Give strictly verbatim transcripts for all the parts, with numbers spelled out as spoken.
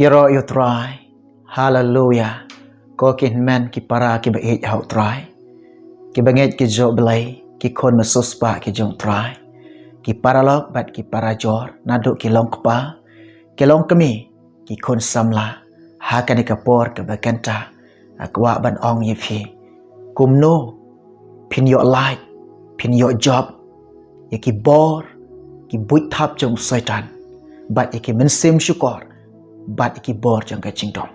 Ïaroh ïa u Trai. Haleluya. Ko ki hynmen ki para kiba ïeit ha u Trai, kiba ngeit ki jong u Blei, ki khun mynsuspah ki jong u Trai, ki paralok bad ki parajor, naduh ki longkpa, ki longkmie, ki khun samla, ha kane ka por kaba kynta, nga kwah ban ong ïa phi, kumno phin ïoh lait, phin ïoh jop ïa ki bor, ki buit thap jong u Soitan, bad ïa ki mynsiem shukor, bad ïa ki bor jong ka jingdom.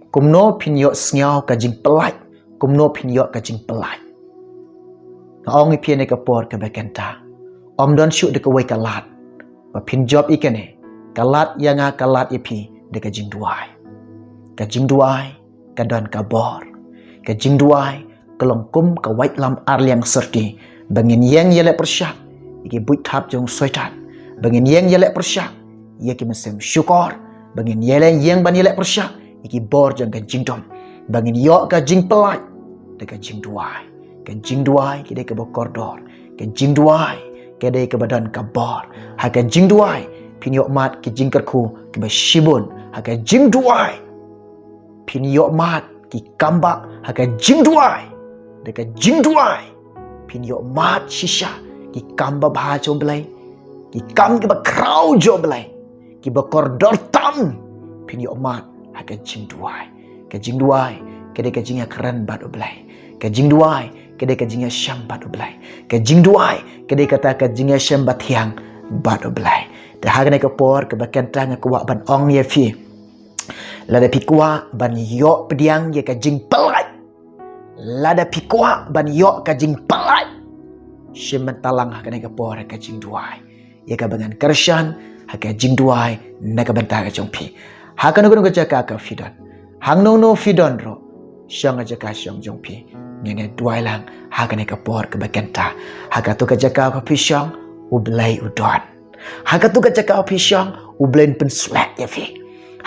Kumno phin ïoh sngew ka jingpyllait, kumno phin ïoh ka jingpyllait. Nga ong ïa phi ha kane ka por kaba kynta, ym don shuh da kawei ka lad ba phin jop ïa kane. Ka lad ïa nga, ka lad ïa phi da ka jingduwai. Ka jingduwai ka don ka bor. Ka jingduwai ka long kum ka waitlam arliang syrti, ba ngin ïeng ïaleh pyrshah ïa ki buit thap jong u Soitan, ba ngin ïeng ïaleh pyrshah ïa ki mynsiem shukor, ba ngin ïaleh, ïeng ban ïaleh pyrshah ïa ki bor jong ka jingdom, ba ngin ïoh ka jingpyllait da ka jingduwai. Ka jingduwai ka dei kaba kordor. Ka jingduwai ka dei kaba don ka bor. Ha ka jingduwai phin ïoh mad ki jingkyrkhu kiba shibun. Ha ka jingduwai phin ïoh mad ki kambah. Ha ka jingduwai, da ka jingduwai phin ïoh mad shisha ki kam babha jong u Blei, ki kam kiba khraw jong u Blei, kiba kordor tam, phin ïoh mad ha ka jingduwai. Ka jingduwai ka dei ka jingïakren bad u Blei. Ka jingduwai ka dei ka jingïashem bad u Blei. Ka jingduwai ka dei kata ka jingïashem bathiang bad u Blei. Te ha kane ka por kaba kynta nga kwah ban ong ïa phi, lada phi kwah ban ïoh pdiang ïa ka jingpyllait, lada phi kwah ban ïoh ka jingpyllait, shim bynta lang ha kane ka por ha ka jingduwai ïa kaba ngan kyrshan ha ka jingduwai na ka bynta ka jong phi. Ha kano kano ka jaka ka phi don, hangno hangno phi don ruh, shong ha jaka shong jong phi, ngin ïa duwai lang ha kane ka por kaba kynta. Ha kato ka jaka ka phi shong, u Blei u don. Ha kato ka jaka phi shong, u Blei un pynsleh ïa phi.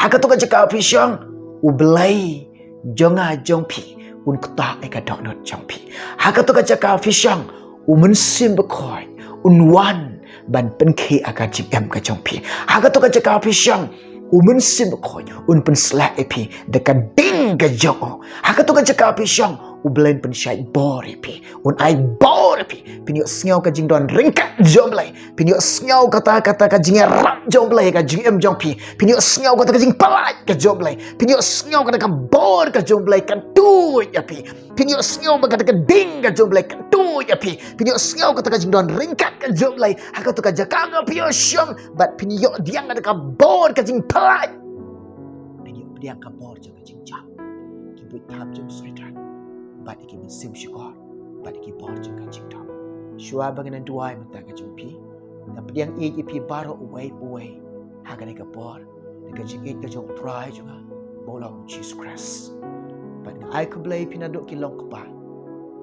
Ha kato ka jaka phi shong, u Blei jong nga jong phi un ktah ïa ka dohnud jong phi. Ha kato ka jaka phi shong, u Mynsiem Bakhuid un wan ban pynkhih ïa ka jingim ka jong phi. Ha kato ka jaka phi shong, u Mynsiem Bakhuid un pynsleh ïa phi da ka ding ka jong u. Ha kato ka jaka phi shong, u Blei un pynshait bor ïa phi, un ai bor ïa phi. Phin ïoh sngew ka jingdon ryngkat jong u Blei. Phin ïoh sngew kata, kata ka jingïarap jong u Blei ha ka jingim jong phi. Phin ïoh sngew kata ka jingpyllait ka jong u Blei. Phin ïoh sngew kata ka bor ka jong u Blei kan tuid ïa phi. Phin ïoh sngew ba kata ka ding ka jong u Blei kan tuid ïa phi. Phin ïoh sngew kata ka jingdon ryngkat ka jong u Blei ha kato ka jaka ka phi ïoh shong, bad phin ïoh pdiang kata ka bor ka jingpyllait. Phin ïoh pdiang ka bor jong ka jingjop, ki buit thap jong u Soitan, bad ïa ki mynsiem shukor, bad ïa ki bor jong ka jingdom. Shuwa ba ngan duwai mynta ka jong phi, nga pdiang ïeit ïa phi baroh uwei pa uwei ha kane ka por, da ka jingïeit ka jong u Trai jong nga, ba u long u Jisu Khrist. Bad nga ai khublei ïa phi naduh ki longkpa,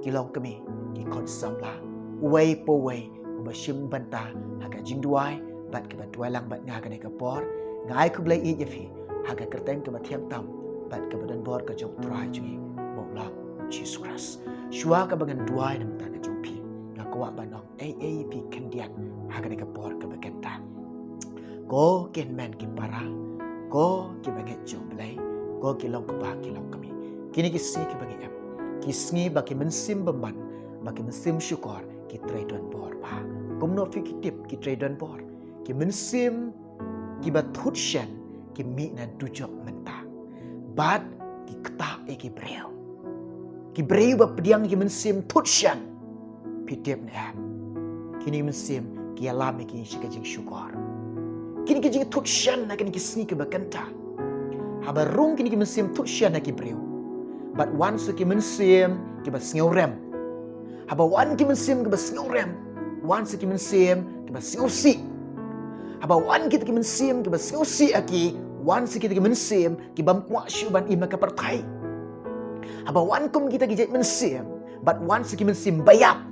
ki longkmie, ki khun samla, uwei pa uwei uba shim bynta ha ka jingduwai bad kiba duwai lang bad nga ha kane ka por. Nga ai khublei ïeit ïa phi ha ka kyrteng kaba thiang tam bad kaba donbor ka jong u Trai jong ngi, ba u long u Jisu Khrist. Shuwa kaba ngan duwai na ka bynta ka jong phi, nga kwah ban ong ei ei ïa phi khyndiat ha kane ka por kaba kynta. Ko ki hynmen ki para, ko kiba ngeit jong u Blei, ko ki longkpa ki longkmie, kine ki sngi kiba ngi im, ki sngi ba ki mynsiem bymman, ba ki mynsiem shukor ki trei donbor bha. Kumno phi ki tip ki trei donbor? Ki mynsiem kiba thut shen ki mih na dujok mynta, bad ki ktah ïa ki briew. Ki briew ba pdiang ki mynsiem thut shen, phi tip ne em? Kine ki mynsiem ki ïalam ïa ki sha ka jingshukor. Kine ki jingthut shen ha kine ki sngi kiba kynta, haba rung kine ki mynsiem thut shen ha ki briew, bad wan sa ki mynsiem kiba sngewrem. Haba wan ki mynsiem kiba sngewrem, wan sa ki mynsiem kiba sngewsih. Haba wan kita ki mynsiem kiba sngewsih ha ki, wan sa kita ki mynsiem ki bym kwah shuh ban im ha ka pyrthei. Haba wan kum kita ki jait mynsiem, bad wan sa ki mynsiem ba ïap,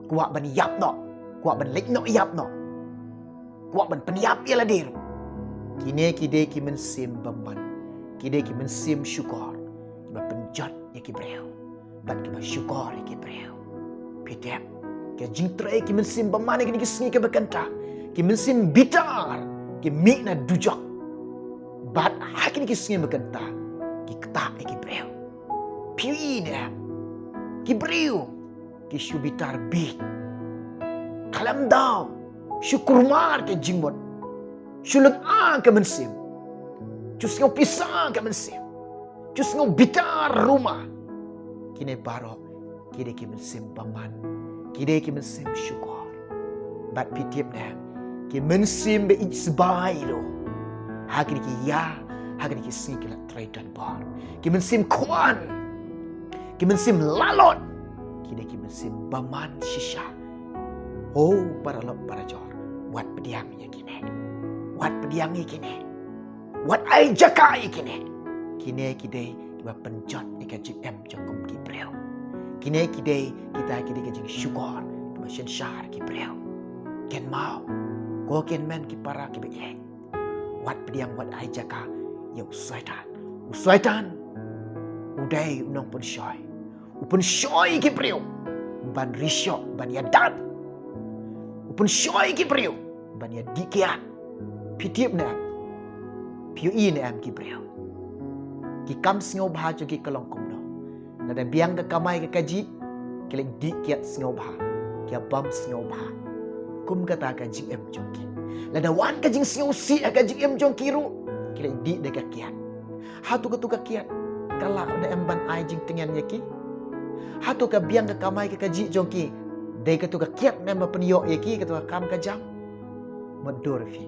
kwah ban ïap noh, kwah ban leit noh ïap noh, kwah ban pynïap ïa lade ruh. Kine ki dei ki mynsiem bymman, ki dei ki mynsiem shukor, kiba pynjot ïa ki briew bad kiba shukor ïa ki briew. Phi tip, ka jingtrei ki mynsiem bymman ha kine ki sngi kiba kynta, ki mynsiem bitar, ki mih na dujok. Bad ha kine ki sngi ba kynta ki ktah ïa ki briew. Phi ïohi ne em? Ki briew ki shu bitar bieit. Khlem daw, shu kulmar ka jingmut. Shu lynga ka mynsiem. Shu sngew pisa ka mynsiem. Shu sngew bitar ruma. Kine baroh ki dei ki mynsiem bymman. Ki dei ki mynsiem shukor. Bad phi tip ne em, ki mynsiem ba ïeit sbai ruh, ha kine ki ïa, ha kine ki sngi ki la trei don bor. Ki mynsiem khwan, ki mynsiem lalot, ki dei ki mynsiem bymman shisha. O paralok parajor, wat pdiang ïa kine. Wat pdiang ïa kine. Wat ai jaka ïa kine. Kine ki dei kiba pynjot ïa ka jingim jong kum ki briew. Kine ki dei kita ki dei ka jingshukor kiba synshar ki briew. Kynmaw, ko kynmen ki para kiba ïeit, wat pdiang, wat ai jaka ïa u Soitan. U Soitan u dei u nongpynshoi. U pynshoi ki briew ban ri shoh, ban ïadat. U pynshoi ki briew ban ïadih kiad. Phi tip ne em? Phi ïohi ne em ki briew? Ki kam sngewbha jong ki ka long kumno? Lada biang ka kamai ka kajih, ki leit dih kiad sngewbha, ki ïa bam sngewbha. Kum kata ka jingim jong ki. Lada wan ka jingsngewsih ha ka jingim jong ki ruh, ki leit dih da ka kiad. Hato kato ka kiad ka lah ne em ban ai jingtngen ïa ki? Hato ka biang ka kamai ka kajih jong ki, dei kato ka kiad ne em ba pynïoh ïa ki kato ka kam ka jam? Mutdur phi.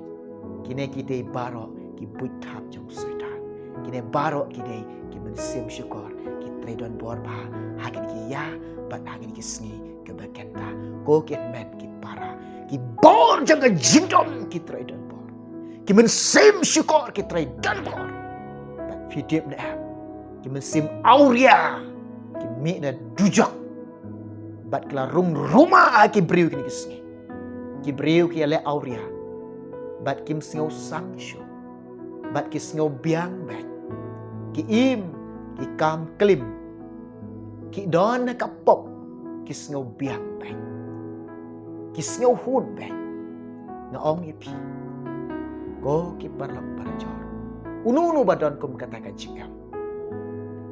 Kine ki dei baroh ki buit thap jong u Soitan. Kine baroh ki dei ki mynsiem shukor, ki trei don bor bha ha kine ki ïa bad ha kine ki sngi kiba kynta. Ko kynmen ki para, ki bor jong ka jingdon ki trei don bor. Ki mynsiem shukor ki trei don bor. Bad phi tip ne em, ki mynsiem awria ki mih na dujok. Bad ki la rung ruma ha ki briew kine ki sngi. Ki briew ki ïaleh awria. Bad kim sngew sang shuh. Bad ki sngew biang beit. Ki im, ki kam klim. Ki don ha ka pop, ki sngew biang beit. Ki sngew hun beit. Nga ong ïa phi, ko ki paralok parajor, uno uno ba don kum kata ka jingim,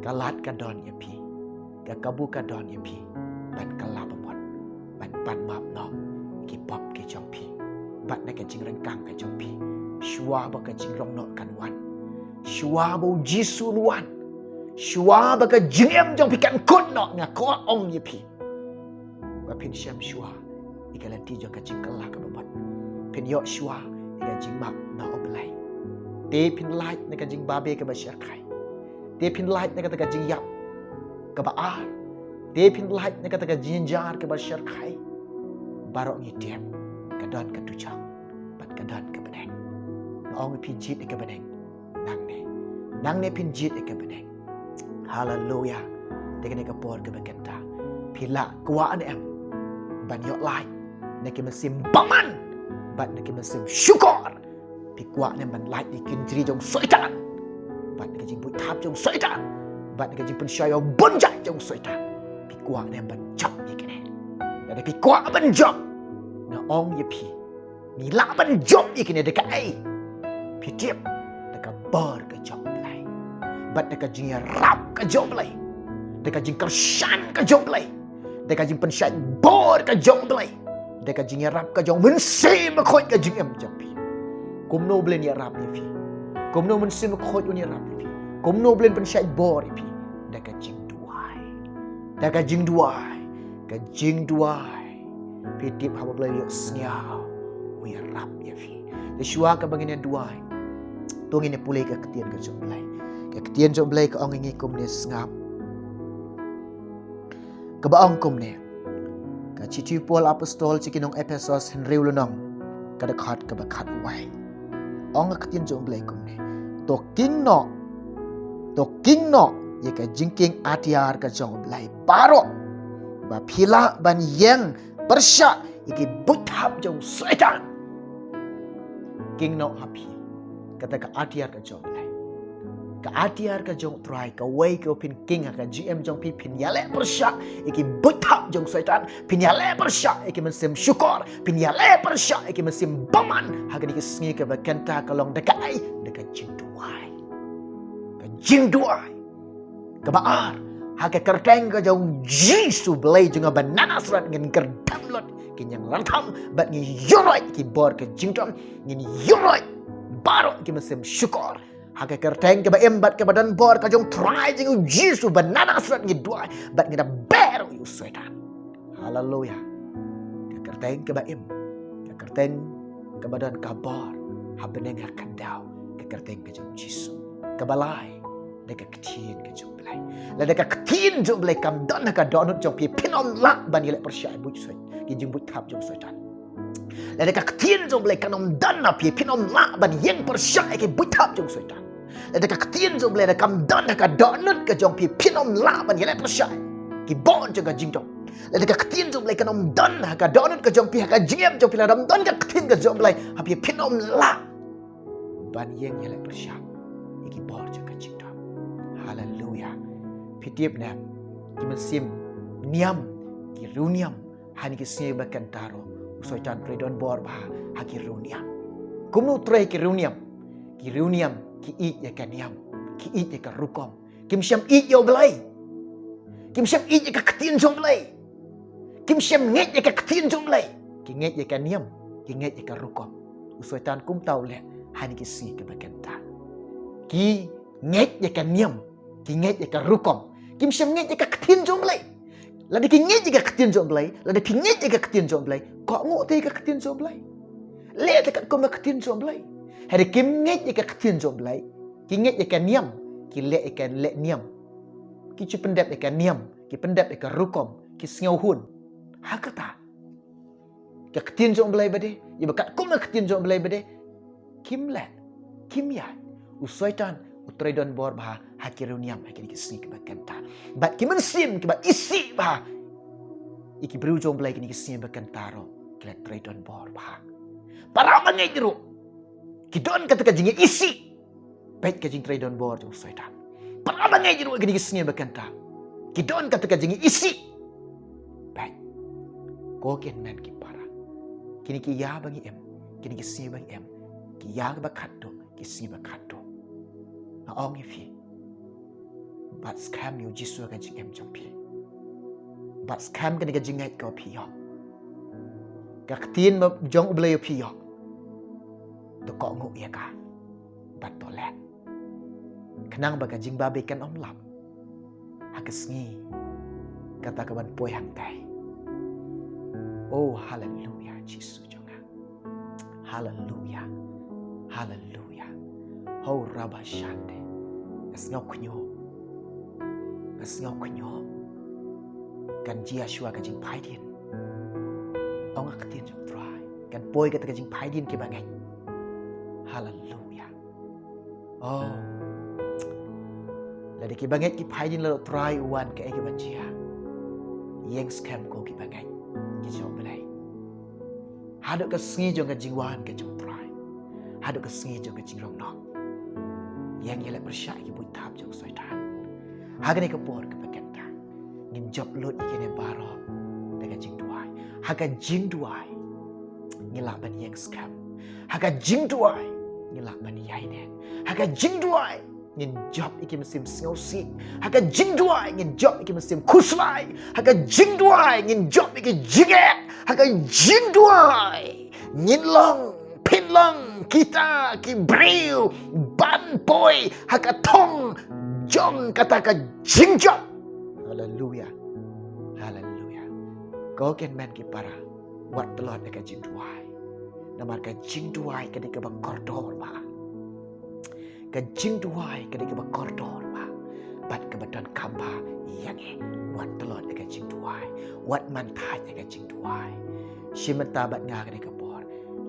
ka lad ka don ïa phi, ka kabu ka don ïa phi ban kylla bamut, ban pan map noh ki pop ki jong phi bad na ka jingryngkang ka jong phi, shuwa ba ka jinglong noh kan wan, shuwa ba u Jisu un wan, shuwa ba ka jingim jong phi kan kut noh. Nga kwah ong ïa phi ba phin shem shuwa ïa ka lynti jong ka jingkylla kaba mut. Phin ïoh shuwa ïa ka jingmap na U Blei. Te phin lait na ka jingbabe kaba shyrkhei. Te phin lait na kata ka jingïap kaba ar. Te phin lait na kata ka jingjynjar kaba shyrkhei. Baroh ngi tip, ka don ka dujok bad ka don ka bneng. Nga ong ïa phi, jied ïa ka bneng nangne. Nangne phin jied ïa ka bneng. Haleluya. Te kane ka por kaba kynta, phi lah kwah ne em ban ïoh lait na ki mynsiem bymman bad na ki mynsiem shukor? Phi kwah ne em ban lait na ki kynjri jong u Soitan bad na ka jingbuit thap jong u Soitan bad na ka jingpynshoi ba bun jait jong u Soitan? Phi kwah ne em ban jop ïa kine? Lada phi kwah ban jop, nga ong ïa phi, ngi lah ban jop ïa kine da kaei? Phi tip, da ka bor ka jong U Blei, bad da ka jingïarap ka jong U Blei, da ka jingkyrshan ka jong U Blei, da ka jingpynshait bor ka jong U Blei, da ka jingïarap ka jong U Mynsiem Bakhuid ha ka jingim jong phi. Kumno U Blei un ïarap ïa phi? Kumno U Mynsiem Bakhuid un ïarap ïa phi? Kumno U Blei un pynshait bor ïa phi? Da ka jingduwai. Da ka jingduwai. Ka jingduwai. Phi tip, haba U Blei u ïohsngew, u ïarap ïa phi. Te shuwa kaba ngin ïa duwai, to ngin ïa pule ka ktien ka jong U Blei. Ka ktien jong U Blei ka ong ïa ngi kumne, sngap. Kaba ong kumne, ka shithi u Paul Apostol sha ki nong Ephesos, hynriew lynnong, ka dkhot kaba khatwei. Ong ka ktien jong U Blei kumne: To king noh, to king noh ïa ka jingkieng atiar ka jong U Blei baroh, ba phi lah ban ïeng pyrshah ïa ki buit thap jong u Soitan. King noh ha phi kata ka atiar ka jong U Blei. Ka atiar ka jong U Trai, kawei kaba phin king ha ka jingim jong phi, phin ïaleh pyrshah ïa ki buit thap jong u Soitan, phin ïaleh pyrshah ïa ki mynsiem shukor, phin ïaleh pyrshah ïa ki mynsiem bymman ha kine ki sngi kaba kynta, ka long da kaei? Da ka jingduwai. jingduwai. Kaba ar, ha ka kyrteng ka jong Jisu Blei jong nga ba na Nasareth ngin kyrdem lut ki ñianglantam bad ngin ïuhroit ki bor ka jingdom, ngin ïuhroit baroh ki mynsiem shukor. Ha ka kyrteng kaba im bad kaba don bor ka jong Trai jong u Jisu ba na Nasareth ngi duwai bad ngi da beh ruh ïa u Soitan. Haleluya. Ka kyrteng kaba im, ka kyrteng kaba don ka bor ha bneng ha khyndew, ka kyrteng ka jong u Jisu. Kaba lai, da ka ktien ka jong u Blei. Lada ka ktien jong u Blei kam don ha ka dohnud jong phi, phin ym lah ban ïaleh pyrshah buit Soitan, ki jingbuit thap jong u Soitan. Lada ka ktien jong u Blei kam don ha phi, phin ym lah ban ïeng pyrshah ïa ki buit thap jong u Soitan. Lada ka ktien jong u Blei lada kam don ha ka dohnud ka jong phi, phin ym lah ban ïaleh pyrshah ki bor jong ka jingdom. Lada ka ktien jong u Blei kam don ha ka dohnud ka jong phi, ha ka jingim jong phi, lada kam don ka ktien ka jong u Blei ha phi, phin ym lah ban ïeng ïaleh pyrshah ïa ki bor jong ka jingdom. Haleluya. Phi tip ne em, ki mynsiem niam, ki riewniam, ha kine ki sngi ba kynta ruh u Soitan u trei don bor bha ha ki riewniam. Kumno u trei ha ki riewniam? Ki riewniam ki ïeit ïa ka niam, ki ïeit ïa ka rukom. Kim shym ïeit ïa u Blei. Kim shym ïeit ïa ka ktien jong u Blei. Kim shym ngeit ïa ka ktien jong u Blei. Ki ngeit ïa ka niam, ki ngeit ïa ka rukom. U Soitan kumta u leh ha kine ki sngi kiba kynta. Ki ngeit ïa ka niam, ki ngeit ïa ka rukom. Kim shym ngeit ïa ka ktien jong u Blei. Lada ki ngeit ïa ka ktien jong u Blei, lada phi ngeit ïa ka ktien jong u Blei, kohnguh te ïa ka ktien jong u Blei. Leh te katkum ka ktien jong u Blei. Hynrei kim ngeit ïa ka ktien jong u Blei, ki ngeit ïa ka niam, ki leh ïa ka leh niam. Ki shu pyndep ïa ka niam, ki pyndep ïa ka rukom, ki sngewhun. Ha kata ka ktien jong u Blei ba dei, ïa ba katkum ka ktien jong u Blei ba dei, kim leh, kim ïaid. U Soitan u trei don bor bha ha ki riewniam ha kine ki sngi kiba kynta. Bad ki mynsiem kiba isih bha ïa ki briew jong u Blei kine ki sngi ba kynta ruh ki la trei don bor bha. Para bangeit ruh ki don kata ka jingïaisih. Peit ka jingtrei don bor jong u Soitan. Para bangeit ruh kine ki sngi ba kynta ki don kata ka jingïaisih. Peit, ko ki hynmen ki para, kine ki ïa ba ngi im, kine ki sngi ba ngi im, ki ïa ba khatduh, ki sngi ba khatduh. Nga ong ïa phi, bat skhem ïa u Jisu ha ka jingim jong phi. Bat skhem kane ka jingngeit kaba phi ïoh, ka ktien jong u Blei ba phi ïoh. To kohnguh ïa ka bad to leh, khnang ba ka jingbabe kan ym lap ha ka sngi kata kaban poi hangtai. Oh, haleluya, Jisu jong nga. Haleluya. Haleluya. Ho raba shande. Nga sngew khñiuh. Nga sngew khñiuh. Kan jia shuwa ka jingphaidien. Ong ka ktien jong u Trai, kan poi kata ka jingphaidien ki bangeit. Haleluya. Oh, lada ki bangeit ki phaidien lada u Trai u wan, kaei kaban jia? Ïeng skhem ko ki bangeit ki jong u Blei. Haduh ka sngi jong ka jingwan ka jong u Trai, haduh ka sngi jong ka jingrong noh, ïeng ïaleh pyrshah ïa ki buit thap jong u Soitan. Ha kane ka por kaba kynta ngin jop lut ïa kine baroh da ka jingduwai. Ha ka jingduwai ngi lah ban ïeng skhem. Ha ka jingduwai ngi lah ban ïaineh. Ha ka jingduwai ngin jop ïa ki mynsiem sngewsih. Ha ka jingduwai ngin jop ïa ki mynsiem khuslai. Ha ka jingduwai ngin jop ïa ki jingeh. Ha ka jingduwai ngin long, phin long kita ki briew ban poi ha ka thong jong kata ka jingjop. Haleluya. Haleluya. Ko ki hynmen ki para, wat tlot ïa ka jingduwai. Namar ka jingduwai ka dei kaba kordor bha. Ka jingduwai ka dei kaba kordor bha bad kaba donkam bha ïa ngi. Wat tlot ïa ka jingduwai. Wat man thait ïa ka jingduwai. Shim bynta bad nga ha kane ka por.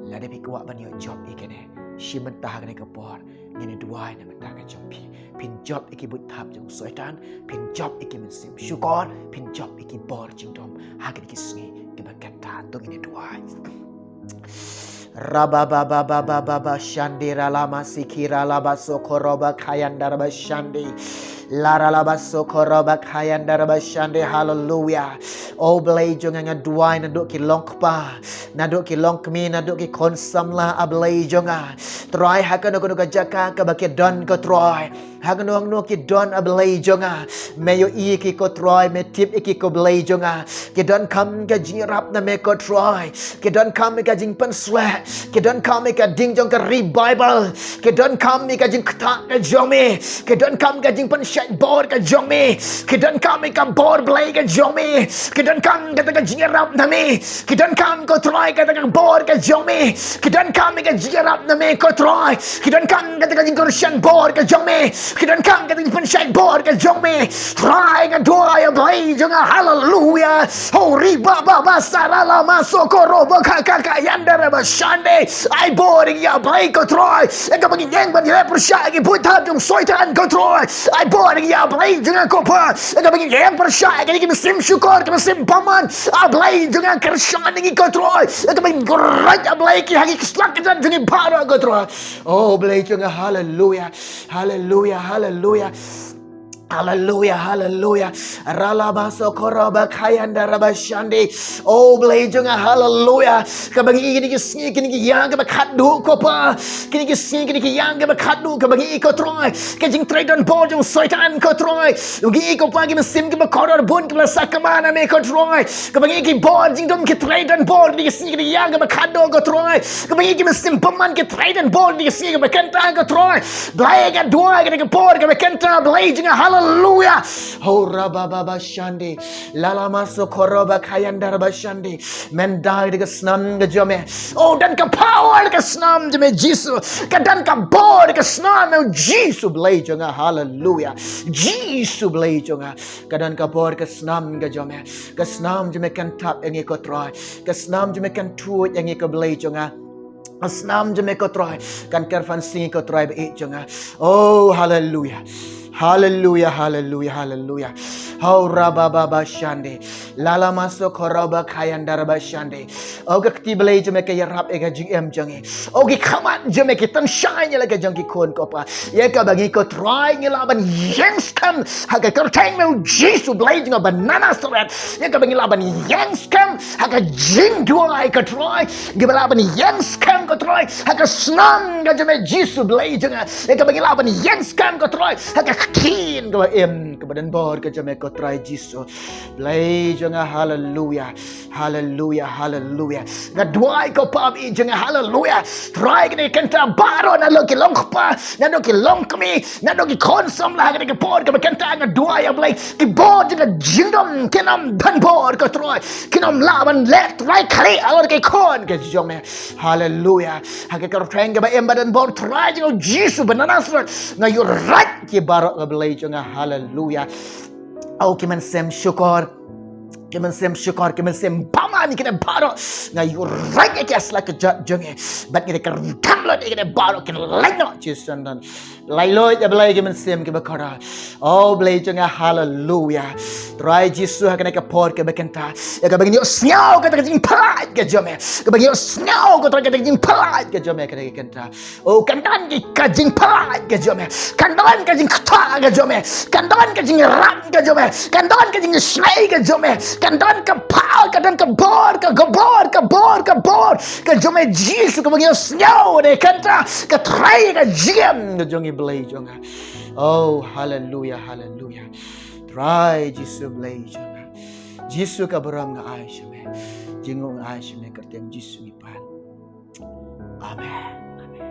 Lada phi kwah ban ïoh jop ïa kane, shim bynta ha kane ka por. Ngin ïa duwai na bynta ka jong phi. Phin jop ïa ki buit thap jong u Soitan, phin jop ïa ki mynsiem shukor, phin jop ïa ki bor jingdom ha kine ki sngi kiba kynta. To ngin ïa duwai. Raba ba ba ba ba ba ba shande ra lama sikhi ra laba sokho roba khayanda raba shande. Lara laba sokho roba khayanda raba shande. Haleluya. O Blei jong nga, nga duwai naduh ki long kpa. Naduh ki longkmie, naduh ki khun samla, A Blei jong nga. Trai, ha kano kano ka jaka kaba ki don, ko Trai. Ha kano kano ki don, A Blei jong nga. Me ïohi ïa ki, ko Trai, me tip ïa ki, ko Blei jong nga. Ki donkam ka jingïarap na me, ko Trai. Ki donkam ïa ka jingpynsleh. Ki donkam ïa ka ding jong ka revival. Ki donkam ïa ka jingktah ka jong me. Ki donkam ka jingpynshait bor ka jong me. Ki donkam ïa ka bor Blei ka jong me. Ki donkam kata ka jingïarap na me. Ki donkam, ko Trai, kata ka bor ka jong me. Ki donkam ïa ka jingïarap na me, ko Trai. Ki donkam kata ka jingkyrshan bor ka jong me. Ki donkam kata ka jingpynshait bor ka jong me. Trai, nga duwai, A Blei jong nga, haleluya. Hori ba ba ba sarala masokoro ba ka ka ka yandara ba shande. Ai bor ïa, Blei, ko Trai. Ïa kaba ngi ïeng ban ïaleh pyrshah ïa ki buit thap jong Soitan, ko Trai. Ai bor ïa, Blei jong nga, ko Pa. Ïa kaba ngi ïeng pyrshah ïa ki mynsiem shukor, ki mynsiem bymman. A Blei jong nga, kyrshan ïa ngi, ko Trai. Ïa kaba ngi kyrhai, A Blei, ki ha ki slak ki jan jong ngi baroh, ko Trai. Oh Blei jong nga, haleluya. Haleluya, haleluya. Haleluya, haleluya. Rala baso koro ba kayanda raba shande. Oh Blei jong nga, haleluya. Kaba ngi kine ki sngi, kine ki ïang kaba khadduh, ko Pa. Kine ki sngi, kine ki ïang kaba khadduh, kaba ngi, ko Trai. Ka jingtrei don bor jong Soitan, ko Trai. Ngi, ko Pa, ki mynsiem kiba kordor bun kiba la sakma na me, ko Trai. Kaba ngi ki bor jingdum ki trei don bor, kine ki sngi, kine ki ïang kaba khadduh, ko Trai. Kaba ngi ki mynsiem bymman ki trei don bor, kine ki sngi kiba kynta, ko Trai. Blei, nga duwai kane ka por kaba kynta, Blei jong nga, haleluya. Ho raba ba ba shande. Lala maso koro ba kayanda raba shande. Men dei da ka snam ka jong me. Oh, don ka power ka snam jong me, Jisu. Ka don ka bor ka snam, oh Jisu, Blei jong nga, haleluya. Jisu, Blei jong nga. Ka don ka bor ka snam ka jong me. Ka snam jong me kan tap ïa ngi, ko Trai. Ka snam jong me kan tuid ïa ngi, ko Blei jong nga. Ka snam jong me, ko Trai, kan kyrpang sngi, ko Trai ba ïeit jong nga. Oh, haleluya. Haleluya, haleluya, haleluya. Ho raba ba ba shande. Lala maso koro ba kayanda raba shande. Oh, ka kti Blei jong me ka ïarap ïa ka jingim jong ngi. Oh, ki khmat jong me ki tynshai ïa la ka jong ki khun, ko Pa. Ïa kaba ngi, ko Trai, ngi lah ban ïeng skhem ha ka kyrteng me, Jisu, Blei jong nga ba na Nasareth. Ïa kaba ngi lah ban ïeng skhem ha ka jingduwai, ko Trai. Ngi ba lah ban ïeng skhem, ko Trai, ha ka snam ka jong me, Jisu, Blei jong nga. Ïa kaba ngi lah ban ïeng skhem, ko Trai, ha ka ktien kaba im kaba don bor ka jong me, ko Trai Jisu. Blei jong nga, haleluya. Haleluya, haleluya. Nga duwai, ko Pa, Blei jong nga, haleluya. Trai, kane ka kynta baroh, naduh ki longkpa, naduh ki longkmie, naduh ki khun samla, kane ka por kaba kynta, nga duwai, A Blei, ki bor jong ka jingdum kin ym don bor, ko Trai. Kin ym lah ban leh, Trai, khlieh halor ki khun ka jong me. Haleluya. Ha ka kyrteng kaba im ba don bor, Trai jong nga, Jisu ba na Nasareth, nga ïuhrai ïa ki baroh, ko Blei jong nga, haleluya. Oh, ki mynsiem shukor. Ki mynsiem shukor, ki mynsiem bymman, kine baroh. Nga ïuhrai ïa ki ha slak ka jot jong ngi. Bad ngi da ka ryngkat lut ïa kine baroh kin leit noh, Jisu, don. Leit lut, A Blei, ki mynsiem kiba kordor. Oh, Blei jong nga, haleluya. Trai Jisu, ha kane ka por kaba kynta, ïa kaba ngin ïohsngew kata ka jingpyllait ka jong me. Kaba ngin ïohsngew, ko Trai, kata ka jingpyllait ka jong me, kata ka kynta. Oh, kan don ki, ka jingpyllait ka jong me. Kan don ka jingktah ka jong me. Kan don ka jingïarap ka jong me. Kan don ka jingisynei ka jong me. Kan don ka power, kan don ka bor, ka, ka bor, ka bor, ka bor ka jong me, Jisu, kaba ngin ïohsngew ha kane ka kynta, ka trei ka jingim ka jong ngi, Blei jong nga. Oh, haleluya, haleluya. Trai Jisu, Blei jong nga. Jisu ka burom nga ai sha me. Jingmut nga ai sha me, kyrteng Jisu ngi pan. Amen. Amen.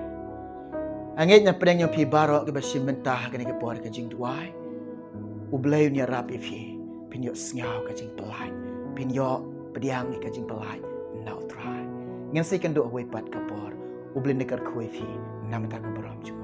Nga ngeit na pdeng jong phi baroh kiba shim bynta ha kane ka por ka jingduwai, U Blei un ïarap ïa phi. Phin ïohsngew ka jingpyllait. Phin ïoh pdiang ïa ka jingpyllait na U Trai. Ngin sa ïakynduh ha kawei pat ka por. U Blei un kyrkhu ïa phi na ka bynta ka burom jong U.